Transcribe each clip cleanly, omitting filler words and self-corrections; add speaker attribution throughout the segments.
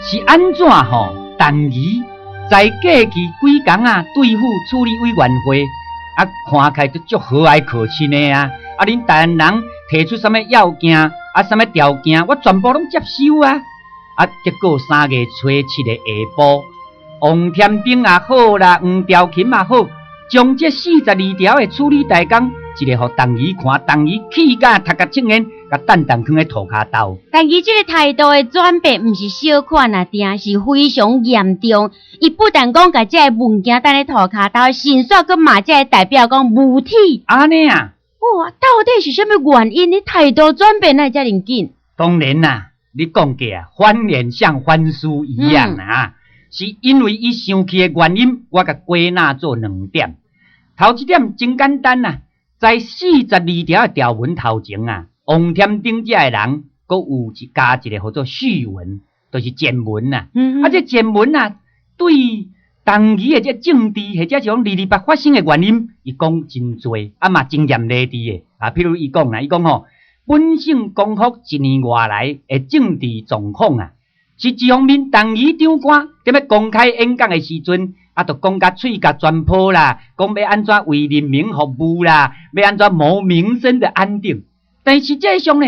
Speaker 1: 是按怎吼？陳儀在過去幾工啊，對付處理委員會啊，看起來都足和藹可親的啊。啊，恁台灣人提出啥物要件啊，啥物條件，我全部攏接受啊。啊，結果3月初7的下晡，王添燈也好啦，黃兆琴也好，將這四十二條的處理大綱，一个予陳儀看，陳儀氣甲頭殼青煙，共蛋蛋囥佇塗跤兜。
Speaker 2: 但伊這个態度的轉變，毋是小可爾定，是非常嚴重。伊不但講共這个文件擲佇塗跤兜，甚煞閣罵這个代表講無恥。
Speaker 1: 按呢啊？
Speaker 2: 哇，到底是啥物原因？你態度轉變哪會遮爾緊？
Speaker 1: 當然啦，你講過啊，翻臉像翻書一樣啊，是因為伊生氣的原因，我共歸納做兩點。頭一點真簡單啦，在四十二條的條文頭前啊，王添燈這个人，閣有一加一个號做序文，就是前文啊。啊，這前文啊，對陳儀的這政治或者是講二二八發生的原因，伊講真濟，啊嘛真嚴厲的。啊，譬如伊講啦，伊講吼，本省光復一年外來的政治狀況啊，是一方面，陳儀長官踮咧公開演講的時陣，啊，就講甲喙甲全破啦，講欲按怎為人民服務啦，欲按怎謀民生的安定。但實際上呢，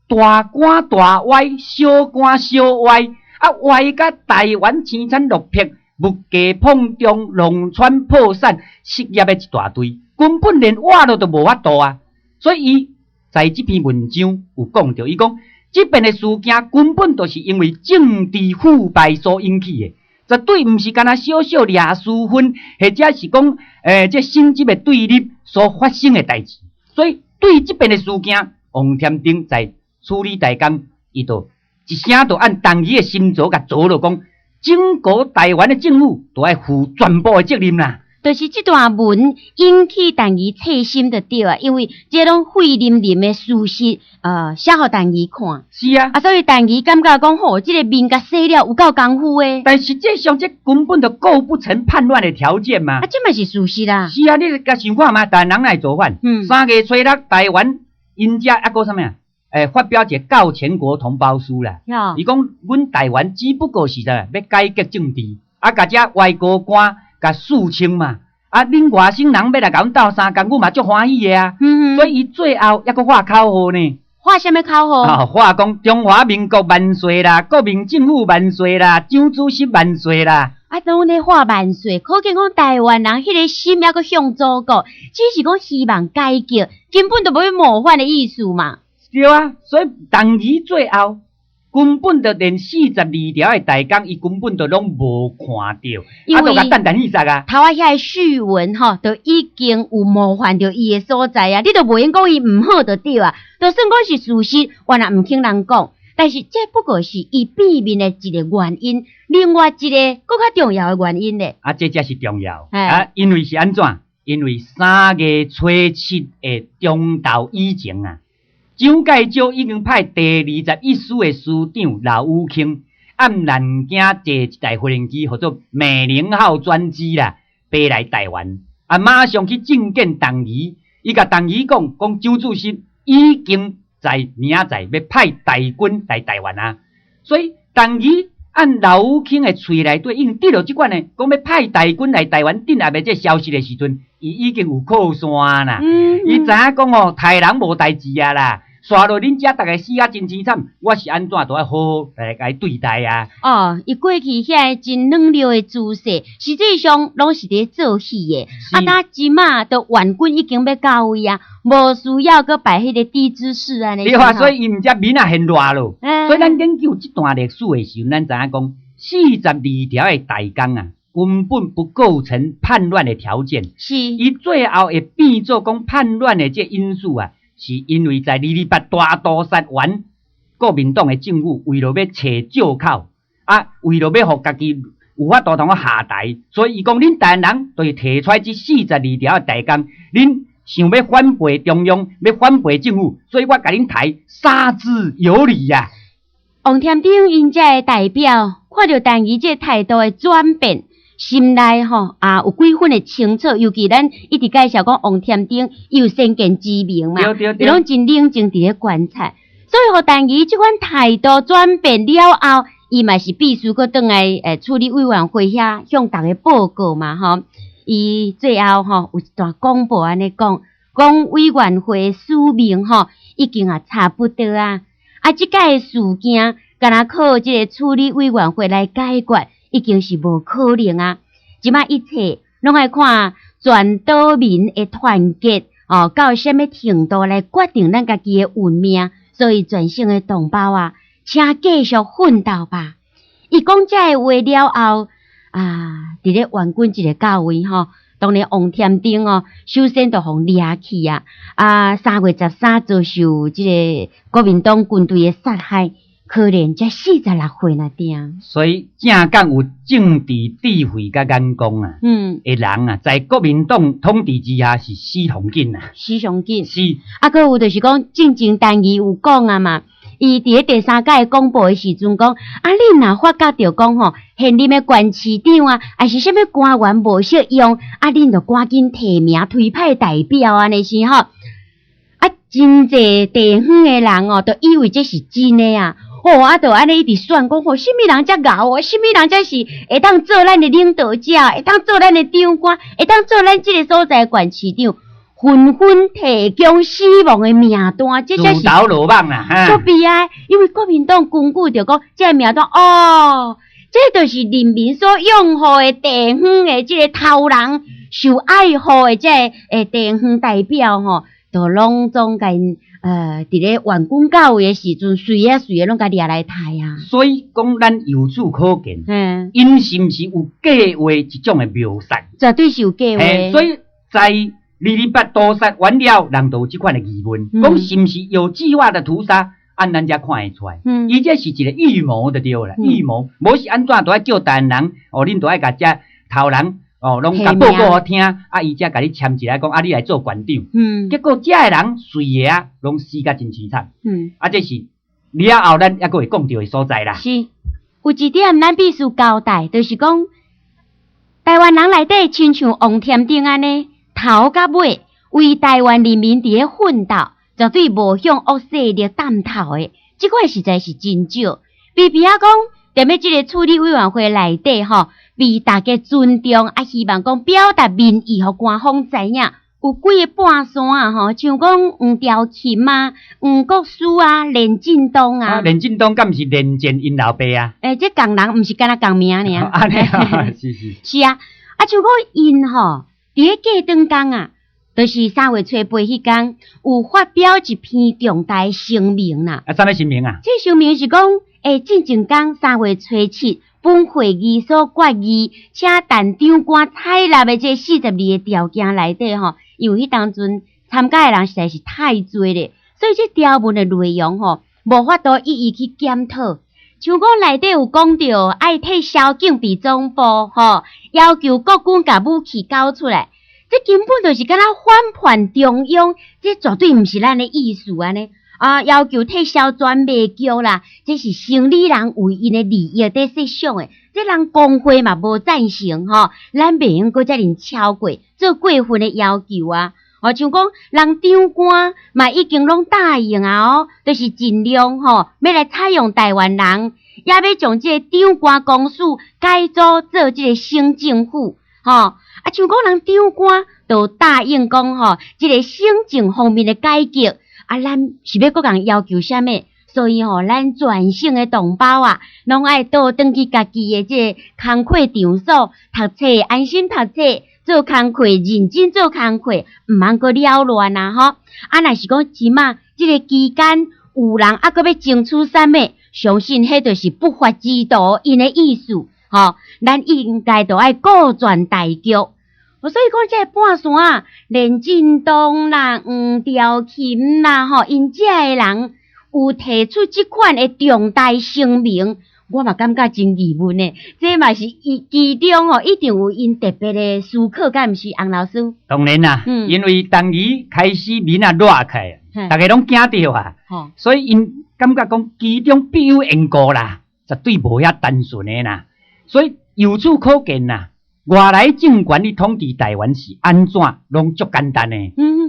Speaker 1: 大官大歪，小官小歪，啊歪甲台灣凄慘落魄，物價膨脹，農村破產，失業的一大堆，根本連活路都無法度啊！所以伊在這篇文章有講著，伊講這遍的事件根本就是因為政治腐敗所引起的。絕對毋是干焦小小掠私分，或者是講，這性質的對立所發生的代誌。所以對這遍的事件，王添燈在處理大綱，伊就一聲就按陳儀的心情共做落講，整個台灣的政府都愛負全部的責任啦。
Speaker 2: 就是這段文引起陳儀切心就對啊，因為這攏血淋淋的事實，寫予陳儀看。
Speaker 1: 是啊。
Speaker 2: 啊，所以陳儀感覺講吼，這个面共洗了有夠功夫的。
Speaker 1: 但實際上，這根本就構不成叛亂的條件嘛。
Speaker 2: 啊，這嘛是事實啦。
Speaker 1: 是啊，你共想看覓，台灣人來造反？3月初6，台灣𪜶遮猶閣啥物啊？發表一個告全國同胞書啦。伊講，阮台灣只不過是啥，欲改革政治，啊，共這外國官共肅清嘛。啊，恁外省人欲來共阮鬥相共，阮嘛足歡喜的啊。所以伊最後猶閣喊口號呢。
Speaker 2: 喊啥物口號？
Speaker 1: 啊，喊講中華民國萬歲啦，國民政府萬歲啦，蔣主席萬歲啦。
Speaker 2: 啊，攏咧喊萬歲，可見講台灣人彼个心猶閣向祖國，只是講希望改革，根本就無欲謀反的意思嘛。
Speaker 1: 對啊，所以陳儀最後根本就連四十二條的大綱，伊根本就攏無看著，啊，就共蛋蛋戲殺啊。
Speaker 2: 頭仔遐个序文吼，就已經有冒犯著伊的所在啊，你就袂用講伊毋好就對啊，就算講是事實，我若毋肯人講。但是這不過是伊變面的一个原因，另外一个閣較重要的原因咧。
Speaker 1: 啊，這才是重要。啊，因為是按怎？因為3月初7的中晝以前啊，蔣介石已經派第21師的師長劉雨卿暗南京坐一台飛行機，號做美玲號專機啦，飛來台灣。啊，馬上去覲見陳儀，伊共陳儀講，講蔣主席已經在明仔載欲派大軍來台灣啊。所以陳儀按劉雨卿的喙內底已經得著這款的，講欲派大軍來台灣鎮壓的這消息的時陣，伊已經有靠山啦。伊知影講哦，刣人無代誌啊啦。煞落恁遮逐个死啊真凄慘，我是按怎都愛好好來共伊對待啊。
Speaker 2: 哦，伊過去遐个真軟弱的姿勢，實際上攏是佇做戲的。啊，當這馬都援軍已經欲到位啊，無需要閣擺彼個低姿勢按呢。
Speaker 1: 對啊，所以伊毋才面仔現熱咯。所以咱研究這段歷史的時陣，咱知影講四十二條的大綱啊，根本不構成叛亂的條件。伊最後會變做講叛亂的這因素啊，是因為在二二八大屠殺完，國民黨的政府為了欲揣借口，啊，為了欲予家己有法度通下台，所以伊講恁台灣人就是提出來這四十二條的大綱，恁想欲反背中央，欲反背政府，所以我共恁刣殺之有理呀。
Speaker 2: 王添燈𪜶遮的代表看著陳儀這態度的轉變，心內吼也有幾分的清楚，尤其咱一直介紹講王添燈伊有先見之明嘛，伊攏真冷靜佇咧觀察，所以予陳儀這款態度轉變了後，伊嘛是必須閣轉來處理委員會遐向逐家報告嘛吼。伊最後吼有一段廣播按呢講，講委員會使命吼已經啊差不多啊。啊，這擺事件敢若靠這个處理委員會來解決，已經是無可能啊。這擺一切攏愛看全島民的團結哦，到啥物程度來決定咱家己的運命。所以全省的同胞啊，請繼續奮鬥吧。伊講這个話了後，啊，佇咧援軍一个到位吼，當然王添燈哦，首先就予掠去啊。啊，3月13遭受這个國民黨軍隊的殺害，可憐才46歲爾爾。
Speaker 1: 所以正港有政治智慧佮眼光啊，的人啊，在國民黨統治之下是死上緊啊，
Speaker 2: 死上緊。
Speaker 1: 是。
Speaker 2: 啊，閣有就是講，進前陳儀有講啊嘛，伊佇咧第三屆廣播的時陣講，啊，恁若發覺著講吼，現任的縣市長啊，抑是啥物官員無適用，啊，恁就趕緊提名推派代表按呢是吼。啊，真濟地方的人哦，都以為這是真的啊。哦，啊，就按呢一直選講吼，啥物人才𠢕哦，啥物人才是會當做咱的領導者，會當做咱的長官，會當做咱這个所在的縣市長，紛紛提供死亡的名單，這才是
Speaker 1: 自投羅網啦，哈。
Speaker 2: 足悲哀，因為國民黨根據著講，這个名單哦，這就是人民所擁護的地方的這个頭人，受愛護的這个地方代表吼，就攏總共𪜶佇咧援軍到位的時陣，隨啊隨的攏共掠來刣啊。
Speaker 1: 所以講，咱由此可見，𪜶是毋是有計劃一種的謀殺？
Speaker 2: 絕對是有計劃。
Speaker 1: 所以在228屠殺完了，人就有這款的疑問，講是毋是有計劃的屠殺？按咱遮看會出來，伊這是一个預謀就對啦，預謀，無是按怎都愛叫台灣人，哦，恁都愛共這頭人，哦，攏共報告予聽，啊，伊才共你簽一个講，啊，你來做縣長。結果遮的人隨的啊，攏死甲真凄慘。啊，這是了後咱猶閣會講著的所在啦。
Speaker 2: 是，有一點咱必須交代，就是講台灣人內底親像王添燈按呢，頭佮尾為台灣人民佇咧奮鬥，絕對無向惡勢力探頭的，這款實在是真少。比比仔講，踮咧這个處理委員會內底吼，被大家尊重，啊，希望講表達民意，予官方知影。有幾个半山啊吼，像講黃兆琴啊、黃國書啊、連進東啊。
Speaker 1: 啊，連進東敢毋是連戰𪜶老爸啊？
Speaker 2: 欸，這仝人毋是敢若仝名爾。
Speaker 1: 按呢，是是。
Speaker 2: 是啊，啊，像講𪜶吼，佇咧過轉工啊，就是3月初八彼工，有發表一篇重大聲明啦。
Speaker 1: 啊，啥物聲明啊？
Speaker 2: 這聲明是講，欸，進前工3月初7，本會議所決議，請陳長官採納的這42个條件內底吼，因為彼當陣參加的人實在是太濟咧，所以這條文的內容吼，無法度一一去檢討。像講內底有講著愛撤銷警備總部，吼，要求國軍共武器交出來，這根本就是敢若反叛中央，這絕對毋是咱的意思按呢。啊，要求撤銷專賣局啦，這是生理人為𪜶的利益佇設想的，這人工會嘛無贊成吼，咱袂用閣遮爾超過做過分的要求啊。哦，像講人長官嘛已經攏答應啊哦，就是盡量吼，欲來採用台灣人，也欲將這个長官公署改組做這个省政府，吼。啊，像講人長官都答應講吼，這个省政方面的改革。啊，咱是欲閣共要求啥物？所以吼，咱全省的同胞啊，攏愛倒轉去家己的這个工課場所讀冊，安心讀冊，做工課，認真做工課，毋通閣擾亂啊！吼，啊，若是講這馬這个期間有人猶閣欲爭取啥物，相信彼就是不法之徒𪜶的意思，吼，咱應該都愛顧全大局。所以講，這个半山啊，連進東啦、黃兆琴啦，吼，𪜶遮的人有提出這款的重大聲明，我嘛感覺真疑問的。這嘛是伊其中吼，一定有𪜶特別的思考，敢毋是洪老師？
Speaker 1: 當然啦，因為當伊開始面仔熱起來，逐家攏驚著啊，所以𪜶感覺講其中必有緣故啦，絕對無遐單純的啦。所以由此可見啦，外來政權咧統治台灣是按怎，攏足簡單的。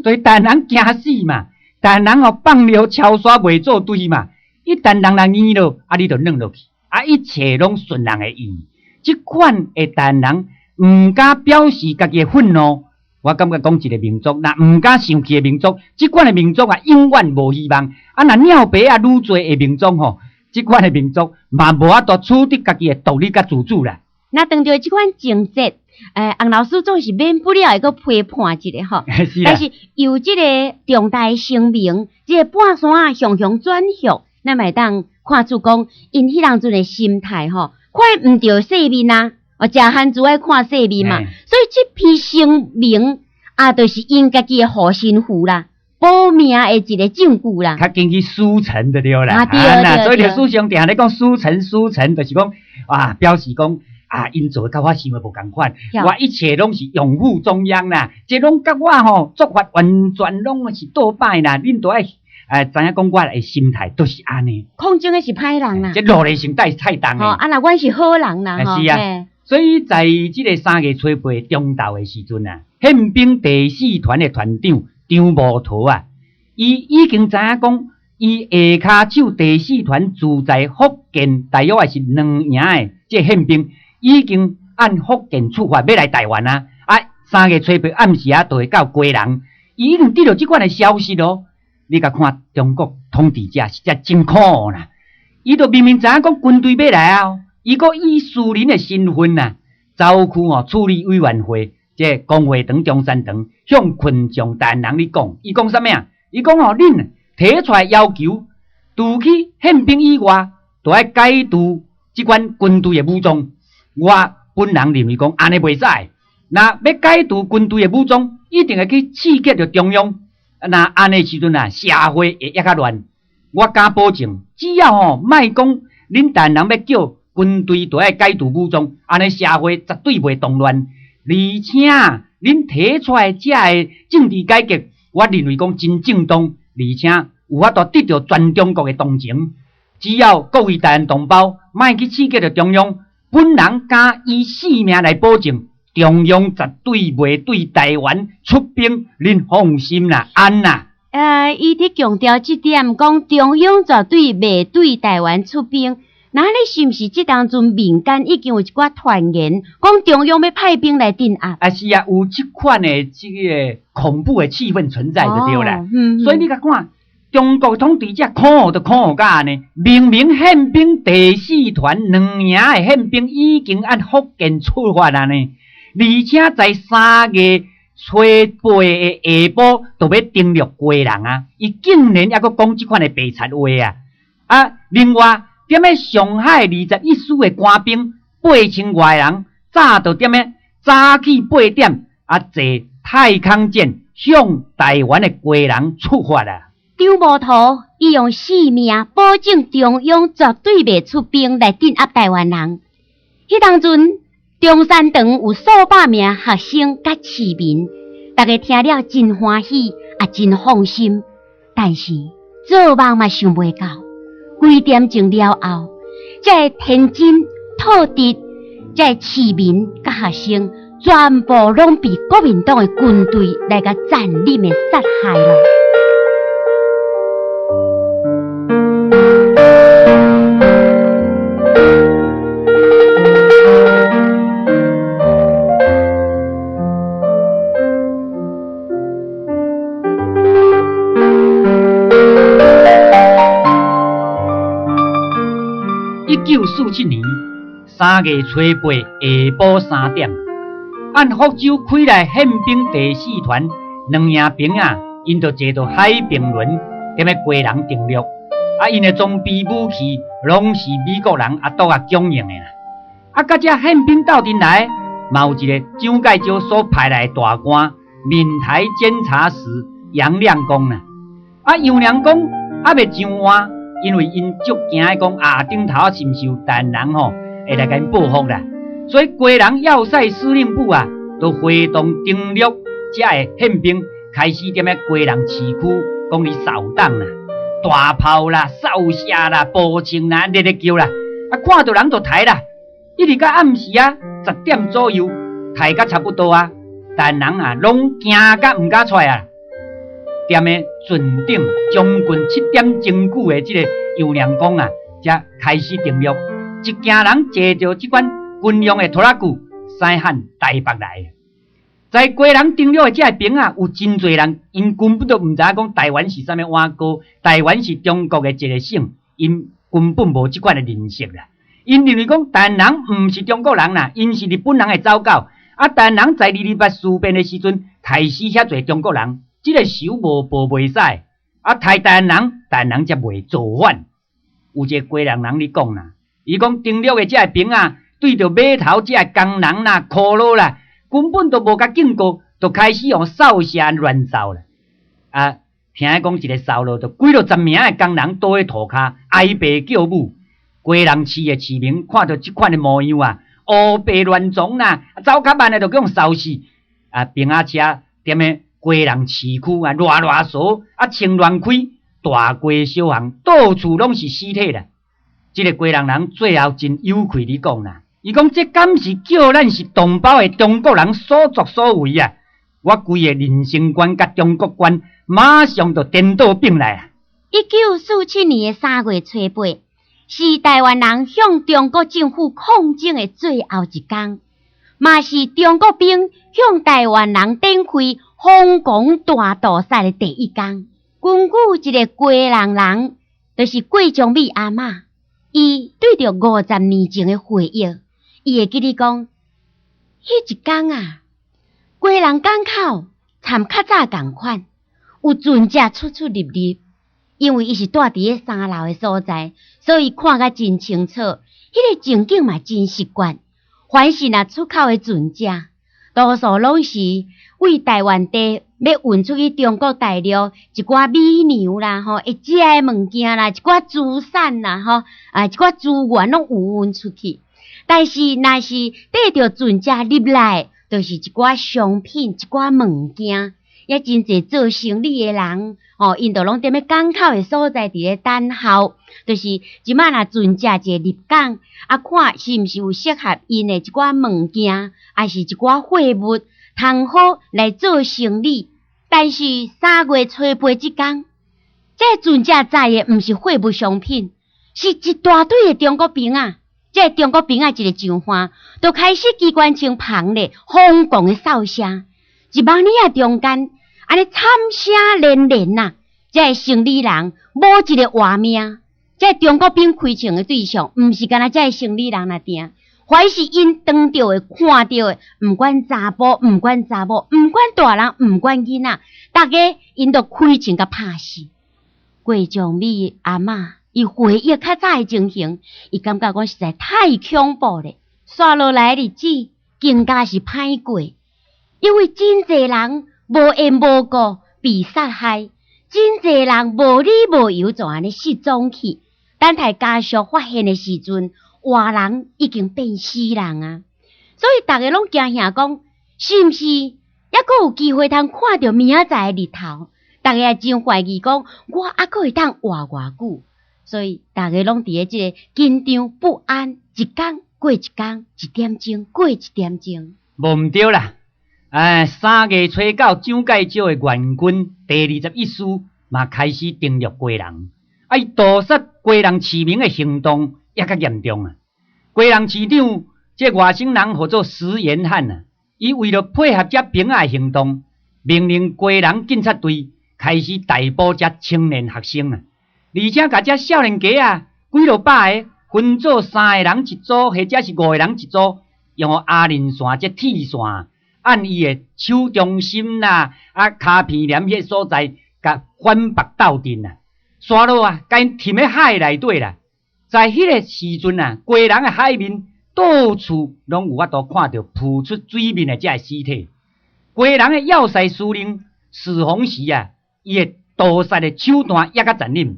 Speaker 1: 所以台灣人驚死嘛，台灣人哦放尿超煞袂做對嘛，一旦人人硬落，啊你就軟落去。啊，一切攏順人的意。這款的台灣人毋敢表示家己的憤怒。我感覺講一個民族，若毋敢生氣的民族，這款的民族啊，永遠無希望。啊，若尿白啊愈濟的民族吼，這款的民族嘛無法度取得家己的獨立佮自主啦。
Speaker 2: 若當著這款情節，洪老師總是免不了會閣批判一下吼。
Speaker 1: 是啦。
Speaker 2: 但是由這個重大的聲明，這個半山仔雄雄轉向，咱嘛會當看出講，𪜶彼當陣的心態吼，看毋著世面啊，哦，食番薯愛看世面嘛，所以這篇聲明啊，就是𪜶家己的護身符啦，保命的一個證據啦。
Speaker 1: 較緊去輸誠就對啦。
Speaker 2: 啊，對對。
Speaker 1: 所以歷史上定咧講輸誠輸誠，就是講啊，表示講啊，𪜶做的佮我想的無仝款，我一切攏是擁護中央啦，這攏佮我吼做法完全攏是倒擺啦，恁都愛知影講我的心態都是按呢。
Speaker 2: 抗爭的是歹人啦，
Speaker 1: 這努力性帶太重的。
Speaker 2: 啊，若阮是好人啦，
Speaker 1: 是啊。所以在這个3月初8中晝的時陣啊，憲兵第四團的團長張無濤啊，伊已經知影講，伊下跤手第四團駐在福建大約也是兩營的這憲兵，已經按福建出發欲來台灣啊！啊，3月初8暗時啊，就會到基隆。伊已經得到這款的消息咯。你共看中國統治者實在真可惡啦！伊就明明知影講軍隊欲來啊，伊閣以私人的身份啊，走去吼處理委員會，這公會堂、中山堂向群眾台灣人咧講，伊講啥物啊？伊講吼，恁提出來要求，除去憲兵以外，都愛解除這款軍隊的武裝。我本人認為講，按呢袂使。若欲解除軍隊的武裝，一定會去刺激著中央。若按呢時陣啊，社會會抑較亂。我敢保證，只要吼莫講恁台灣人欲叫軍隊都愛解除武裝，按呢社會絕對袂動亂。而且恁提出來這个政治改革，我認為講真正當，而且有法度得著全中國的同情。只要各位台灣同胞莫去刺激著中央，本人敢以性命來保證，中央絕對袂對台灣出兵，恁放心啦，按啦。
Speaker 2: 伊佇強調這點，講中央絕對袂對台灣出兵。那你是毋是這當陣民間已經有一寡傳言，講中央欲派兵來鎮壓？
Speaker 1: 啊是啊，有這款的這个恐怖的氣氛存在就對啦。所以你共看，中國統治者可惡就可惡甲按呢，明明憲兵第四團兩營的憲兵已經按福建出發啦呢，而且在3月初8的下晡就欲登陸基隆啊，伊竟然猶閣講這款的白賊話啊！啊，另外，踮咧上海21師的官兵8000外人，早就踮咧早起8點啊，坐太空艦向台灣的基隆出發啦。
Speaker 2: 張無濤伊用性命保證中央絕對袂出兵來鎮壓台灣人。彼當陣中山堂有數百名學生佮市民，大家聽了真歡喜，也真放心。但是做夢嘛想袂到，幾點鐘了後，這个天津、土地、這个市民佮學生，全部攏被國民黨的軍隊來共殘忍的殺害了。
Speaker 1: 1947年3月初8下晡3點，按福州開來憲兵第四團兩營兵啊，𪜶就坐著海平輪，踮咧基隆登陸。啊，𪜶的裝備武器攏是美國人阿杜仔供應的啦。啊，佮這憲兵鬥陣來，嘛有一个蔣介石所派來的大官，閩台監察使楊亮功啦。啊，楊亮功猶未上岸，因為𪜶足驚的講啊，頂頭仔是毋是有台灣人吼會來共𪜶報復啦？所以基隆要塞司令部啊，就會同登陸遮的憲兵開始踮咧基隆市區講咧掃蕩啦，大炮啦、掃射啦、步槍啦，咧咧叫啦，啊，看著人就刣啦，一直到暗時啊10點左右，刣甲差不多啊，台灣人啊攏驚甲毋敢出來啊。踮咧船頂將近7點鐘久的這个楊亮功啊，才開始登陸。一行人坐著這款軍用的拖拉機，駛向台北來。在基隆登陸的這个兵仔，有真濟人，𪜶根本都毋知影講台灣是啥物碗糕，台灣是中國的一个省，𪜶根本無這款的認識啦。𪜶認為講台灣人毋是中國人啦，𪜶是日本人的走狗。啊，台灣人在二二八事變的時陣，刣死遐濟中國人，這个仇無報袂使。啊，刣台灣人，台灣人才袂造反。有一个基隆人咧講啦，伊講登陸的這个兵仔，對著碼頭這个工人啦、苦勞啦，根本都無共警告，就開始用掃射亂掃啦。啊，聽講一个掃落，就幾落十名的工人倒佇塗跤，哀爸叫母。基隆市的市民看著這款的模樣啊，烏白亂撞啦，走較慢的就予人掃死。啊，兵仔車踮咧基隆市區啊，亂亂趖，啊，穿亂開，大街小巷到處攏是屍體啦。這个基隆人最後真有愧咧講啦。伊講這敢是叫咱是同胞的中國人所作所為啊！我規个人生觀佮中國觀馬上就顛倒變來啊！1947
Speaker 2: 年的3月初8，是台灣人向中國政府抗爭的最後一工，嘛是中國兵向台灣人展開瘋狂大屠殺的第一工。根據一個基隆人，就是郭章美阿嬤，伊對著50年前的回憶。伊會記得講，彼一工啊，基隆港口參較早仝款，有船隻出出入入，因為伊是住佇咧三樓的所在，所以看甲真清楚。彼个情景嘛真習慣。凡是若出口的船隻，多數攏是為台灣地欲運出去中國大陸一寡米糧啦，吼，會食的物件啦，一寡資產啦，吼，啊，一寡資源攏有運出去。但是，若是綴著船隻入來，就是一寡商品、一寡物件，也真濟做生意的人，吼，𪜶就攏踮咧港口的所在佇咧等候，就是這擺若船隻一入港，啊，看是毋是有適合𪜶的一寡物件，抑是一寡貨物，通好來做生意。但是3月初8這工，這船隻載的毋是貨物商品，是一大隊的中國兵仔。這个中國兵仔一个上岸，就開始機關槍砰咧，瘋狂的掃射，一網爾仔中間，按呢慘聲連連啊！這个生理人無一个活命，這个中國兵開槍的對象，毋是干焦這个生理人爾定，凡是𪜶當著的、看著的，毋管查埔，毋管查某，毋管大人，毋管囡仔，逐个𪜶都開槍共拍死。郭章美阿嬤。伊回憶較早的情形，伊感覺講實在太恐怖咧。紲落來的日子更加是歹過，因為真濟人無緣無故被殺害，真濟人無理無由就按呢失蹤去。等待家屬發現的時陣，活人已經變死人啊！所以逐家攏驚嚇講，是毋是猶閣有機會通看著明仔載的日頭？逐家也真懷疑講，我猶閣會當活偌久？所以逐家攏佇咧這个緊張不安，一工過一工，一點鐘過一點鐘。
Speaker 1: 無毋對啦！哎，3月初9，蔣介石的援軍第21師嘛開始登陸基隆，啊，伊屠殺基隆市民的行動也較嚴重啊。基隆市長這外省人號做石延漢啊，伊為了配合這兵仔的行動，命令基隆警察隊開始逮捕這青年學生啊。而且共這少年家仔，幾落百個分做三個人一組，或者是五個人一組，用阿林線這鐵線，按伊的手中心啦，啊，跤鼻簾彼个所在，共反縛鬥陣啊，紲落啊，共𪜶沉佇海內底啦。在彼个時陣啊，基隆的海面到處攏有法度看著浮出水面的這个屍體。基隆的要塞司令史弘時啊，伊的屠殺的手段也較殘忍。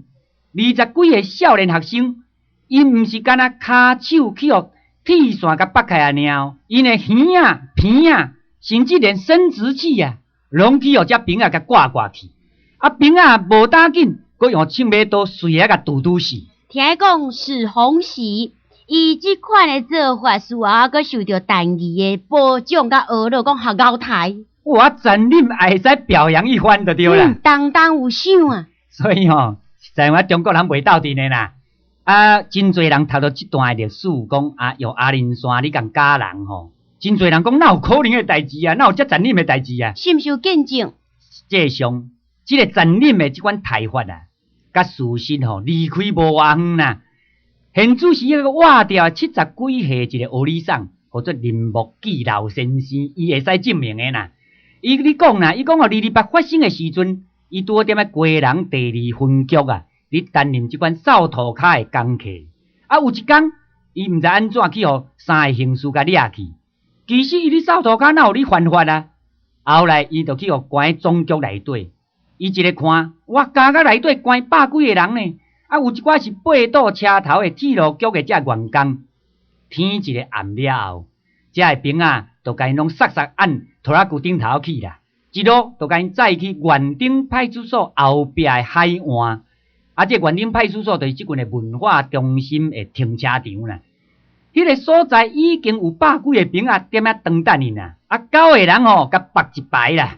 Speaker 1: 二十幾个少年學生，𪜶毋是干焦跤手去予鐵線共縛開爾哦，𪜶的耳仔、鼻仔，甚至連生殖器啊，攏去予這兵仔共割割去。啊，兵仔無打緊，閣用銃尾刀隨仔共拄拄死。
Speaker 2: 聽講史弘時，伊這款的做法，事後閣受著陳儀的褒獎佮呵咾，講學𠢕刣。
Speaker 1: 哇，殘忍也會使表揚一番就對啦。
Speaker 2: 當當有賞啊。
Speaker 1: 所以吼，實在我中國人袂鬥陣的啦。啊，真濟人讀著這段的歷史，講啊，用阿仁山你共咬人吼，真濟人講哪有可能的代誌啊，哪有遮殘忍的代誌啊？
Speaker 2: 是毋是有見證？
Speaker 1: 實際上，這个殘忍的這款刣法啊，佮事實吼離開無偌遠啦。現主時彼个活掉70幾歲一个阿里桑，號做林木記老先生，伊會使證明的啦。伊咧講啦，伊講哦，228發生的時陣，伊拄好踮咧基隆第二分局啊，咧擔任這款掃塗跤的工課。啊，有一工，伊毋知按怎去予三个刑事共掠去。其實伊咧掃塗跤哪有咧犯法啊？後來伊就去予關佇總局內底。伊一个看，哇，監獄內底關百幾个人呢。啊，有一寡是爬倒車頭的鐵路局的這員工。天一个暗了後，遮个兵仔就共𪜶攏捒捒按拖拉機頂頭去啦。一路就共𪜶載去員頂派出所後壁的海岸。啊，這員頂派出所就是這群的文化中心的停車場啦。彼个所在已經有百幾个兵仔踮遐等等𪜶啦。啊，九个人吼，共縛一排啦。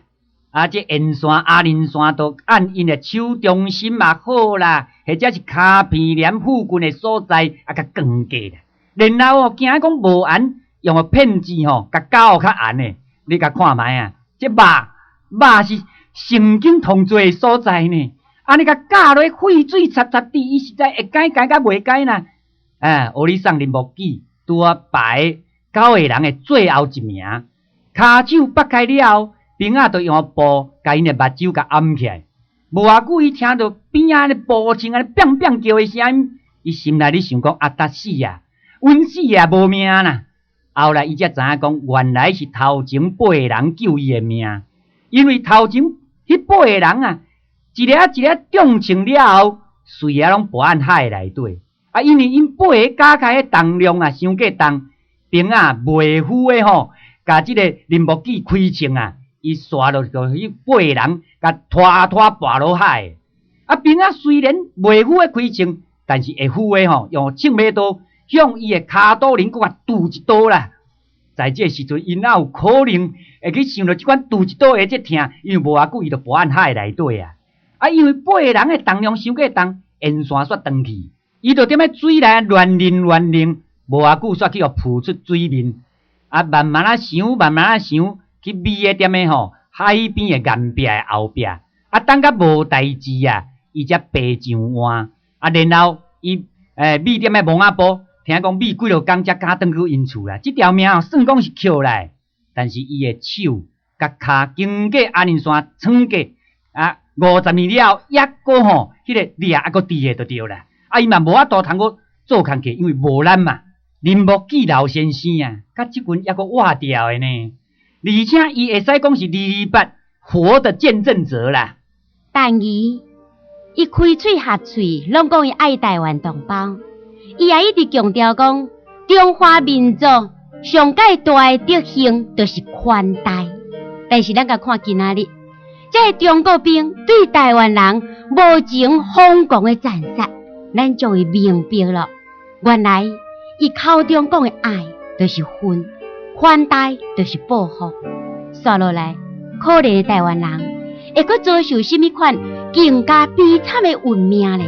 Speaker 1: 啊，這沿線阿仁山都按𪜶的手中心嘛好啦，或者是跤鼻簾附近的所在啊，共扛過啦。然後哦，驚講無緣，用個片子吼，共絞較絚的，你共看覓啊？這肉肉是神經痛濟的所在呢。按呢共絞落血水溼溼滴，伊實在會解解甲袂解啦。啊，阿里桑林木記拄仔排九個人的最後一名，跤手縛開了後，兵仔就用布共𪜶的目睭共掩起來。無偌久，伊聽著邊仔咧步槍按呢變變叫的聲音，伊心內咧想講：啊，得死啊，阮死啊，無命啦！後來伊才知影講，原來是頭前八个人救伊的命，因為頭前彼八個人啊，一粒一粒中槍了後，隨仔攏跋按海內底。啊，因為𪜶八个加起來重量啊，傷過重，兵仔袂赴的吼，共這个林木記開槍啊，伊煞落就彼八個人共拖拖跋落海。啊，兵仔雖然袂赴的開槍，但是會赴的吼，用槍尾刀向伊的跤肚輪閣共拮一刀啦。在這个時陣，𪜶哪有可能會去想著這款拮一刀的這疼？因為無偌久，伊就跋按海內底啊。啊，因為八個人的重量傷過重，沿線煞斷去，伊就踮咧水內亂擰亂擰，無偌久煞去予浮出水面。啊，慢慢仔想，慢慢仔想，去覕咧踮咧吼海邊的岩壁的後壁。啊，等甲無代誌啊，伊才爬上岸。啊，然後伊覕踮咧摸仔埔，聽講覕幾落工才敢轉去𪜶厝啦。這條命算講是抾來，但是伊的手佮跤經過阿仁山闖過啊50年了後，猶閣吼彼个掠猶閣佇咧就對啦。啊，伊嘛無法度通閣做工課，因為無力嘛。林木記老先生啊，佮這陣猶閣活著的呢，而且伊會使講是228活的見證者啦。
Speaker 2: 但伊伊開喙合喙，攏講伊愛台灣同胞，伊也一直強調講，中華民族上蓋大的德行就是寬待。但是咱共看今仔日，這个中國兵對台灣人無情瘋狂的殘殺，咱終於明白了，原來伊口中講的愛就是恨，寬待就是報復。煞落來，可憐的台灣人會閣遭受啥物款更加悲慘的運命呢？